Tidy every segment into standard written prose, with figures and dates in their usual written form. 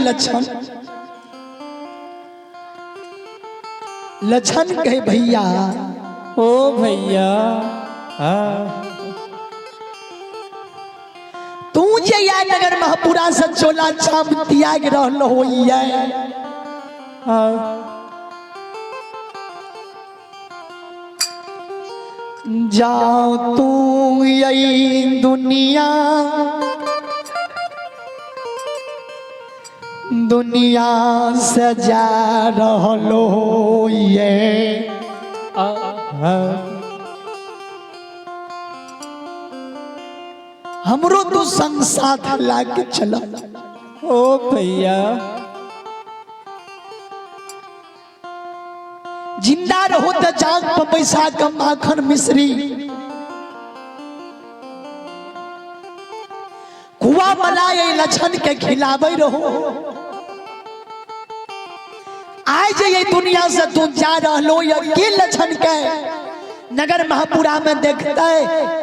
लक्षण। लक्षण कहे भैया, ओ भैया, हाँ। तू जे या नगर महपुरा से चोला छाम त्याग रहल होइए। हाँ। जाओ तू यही दुनिया दुनिया से जा रहल होइए। हाँ। हमरो तू संग साथ लाके चल। ओ भैया, जिंदा रहो तो जाग पर पैसा के माखन मिश्री कुआ मलाई लछन के खिलावे रहो। आइ जे ये दुनिया से तू जा रहलो या के लछन के नगर महापुरा में देखते,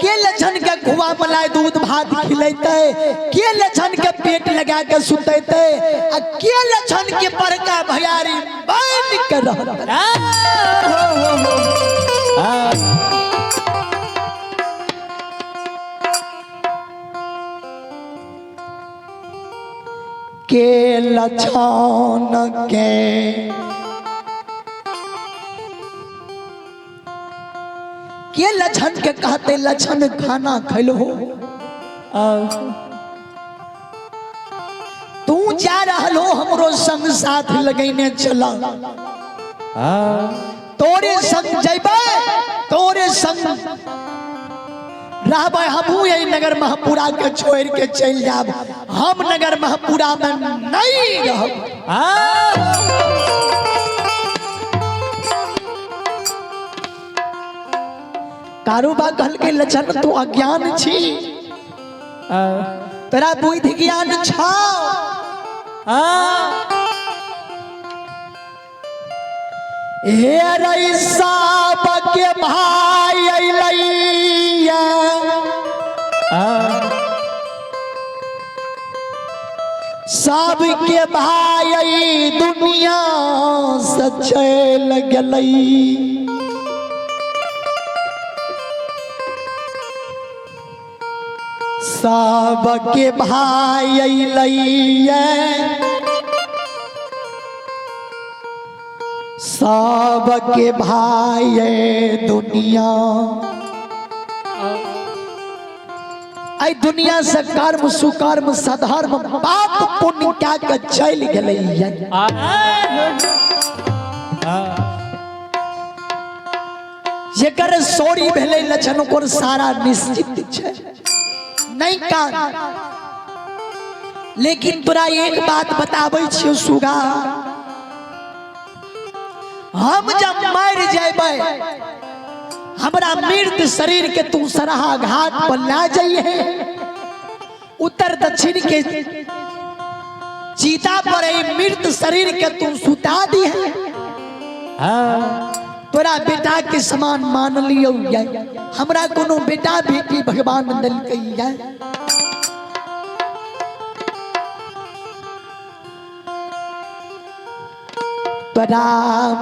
के लछन के खुआ मलाई दूध भात खिलेते, के लछन के पेट लगा के सुतेते, आ के लछन के बड़का भैयारी बन के रहते। के लछन के लछन के कहते लछन खाना खैलो हो। तू जा रहल हो हमरो संग साथ लगैने चला। तोरे संग जैबे, तोरे संग रहबै, हमहूँ यही नगर महपुरा के छोड़ के चलि जाब। हम नगर महपुरा में नहीं रहब। कारोबा कहलकै लछन तू अज्ञान छी, तोरा बुद्धि ज्ञान छौ। हे रईसा के भाई अइलैया, सबके भाई दुनिया से चल गेलै। सबके भाई अइलैया, सबके भाई दुनिया, आई दुनिया से कर्म सुकर्म सधर्म पाप पुण्य क्या के चल गेलै। जेकर सोरी भेलै लक्षण ओकर सारा निश्चित छै, नहीं कान। लेकिन तोरा एक बात बताबै छियौ सुगा, हम जब मर जेबै हमरा मृत शरीर के तू सराहा घाट पर ला जाइए, उत्तर दक्षिण के चीता पर ई मृत शरीर के तू सुता दी है। तोरा बेटा के समान मान लियौ ये, हमरा कोनो बेटा बेटी भगवान देलकै ये। तोरा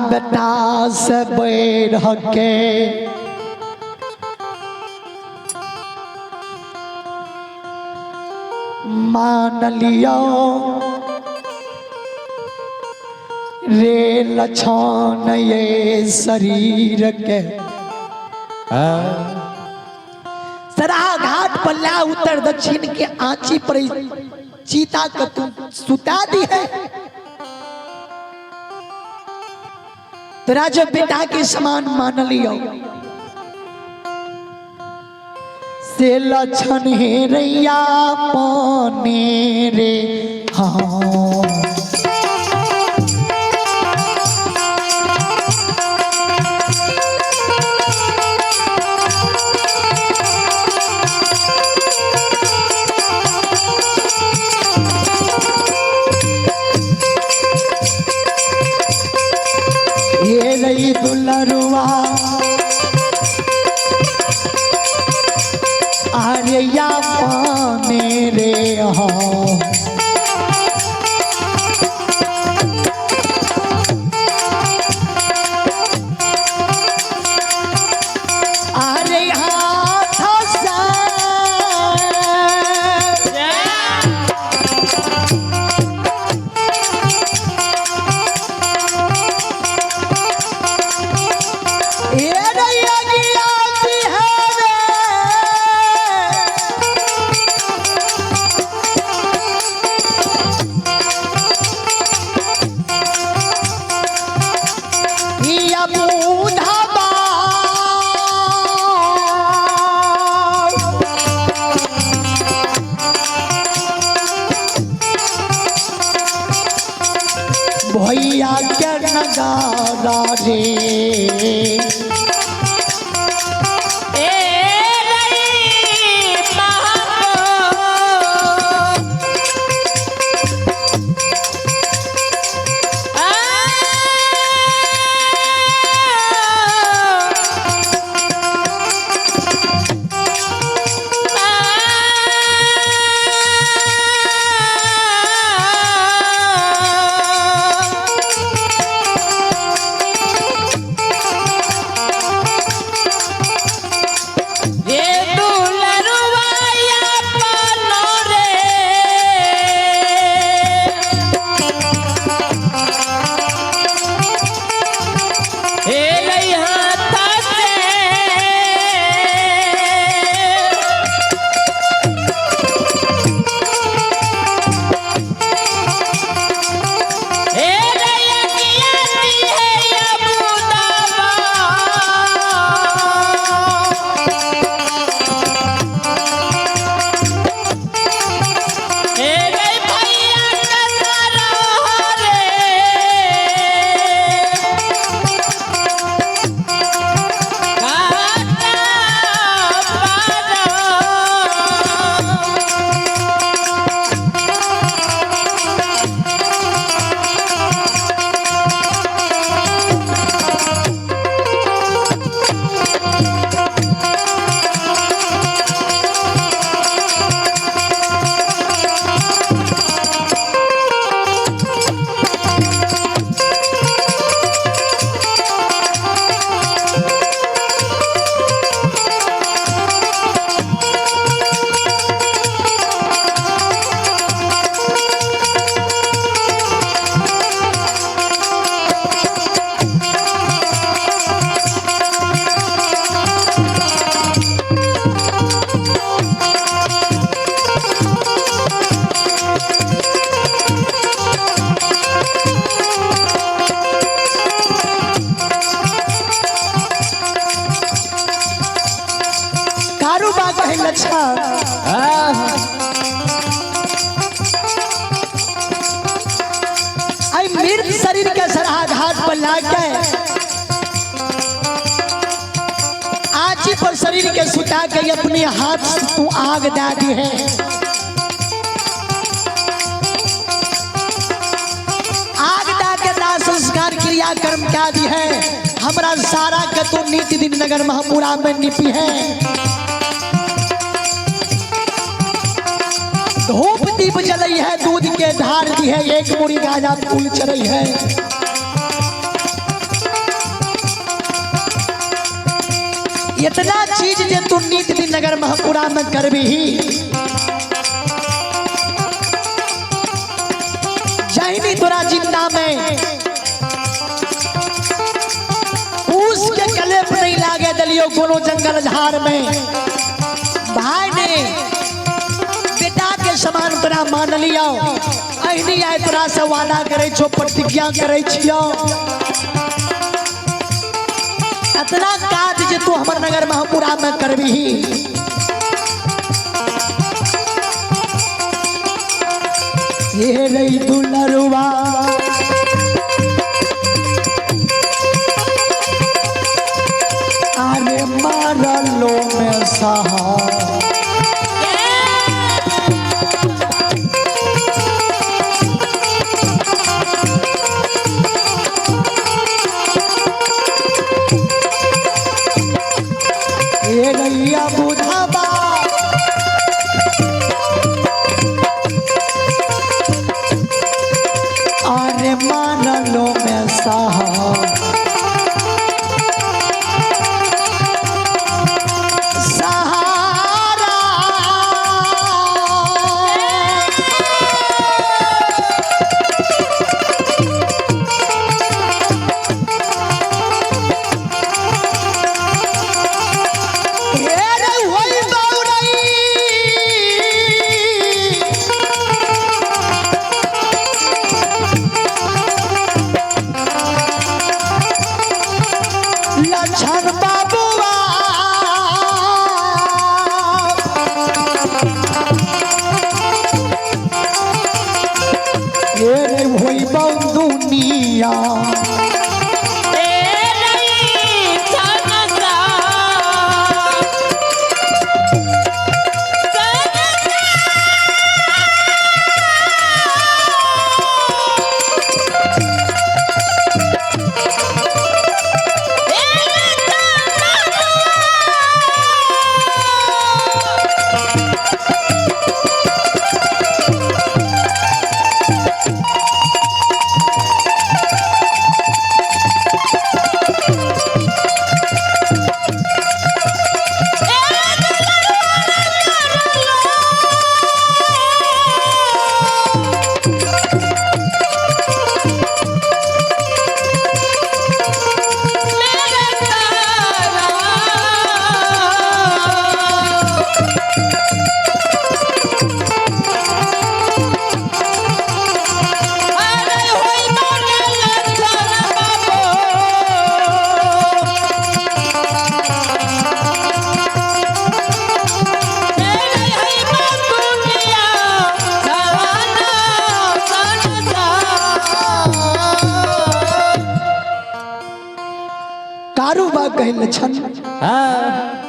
बेटा से बढ़ के मान लियो रे लछन ये शरीर के। सराहा घाट पर ला उत्तर दक्षिण के आंची पर चीता के तू सुता दी है। तोरा जो बेटा के समान मान लियो से लक्षण हे रैया पाने रे। हाँ ये रही दुलरुआ आर्या पाने रे। हाँ भैया के नगारा रे। ए रई महाको आ रे दुलरुवाया पानो रे हे लइहा से हे रैया किया है अबू हे रे भैया कन्हरा रे काटा पारो। कारूबा कहे लक्षण आई मृत शरीर के सरहा घाट पर लाके आची पर शरीर के सुता के अपने हाथ से तू आग दा दी है। आग दा के दाह संस्कार क्रिया कर्म क्या दी है। हमरा सारा के तू नित्य दिन नगर महापुरा में निपी है। धूप दीप जलई है, दूध के धार दी है, एक मुड़ी गाजा फूल चढ़ई है। इतना चीज जे तू नित दिन नगर महापुरा में करबी ही जहिनी तोरा जिंदा में पूस के कलेप नहीं लागे दलियो कोनो जंगल झाड़ में। भाई ने बेटा के समान तोरा मान लियो, अहिनी आय तोरा से वादा करे छो, प्रतिज्ञा करे छियो। इतना काज जे तू हमर नगर महापुरा में करबी। ये रही दुलरुआ अरे मारलो में सहा ये रैया बुधाबा अरे माँ दुनिया। कारू बा कहल छन। हाँ।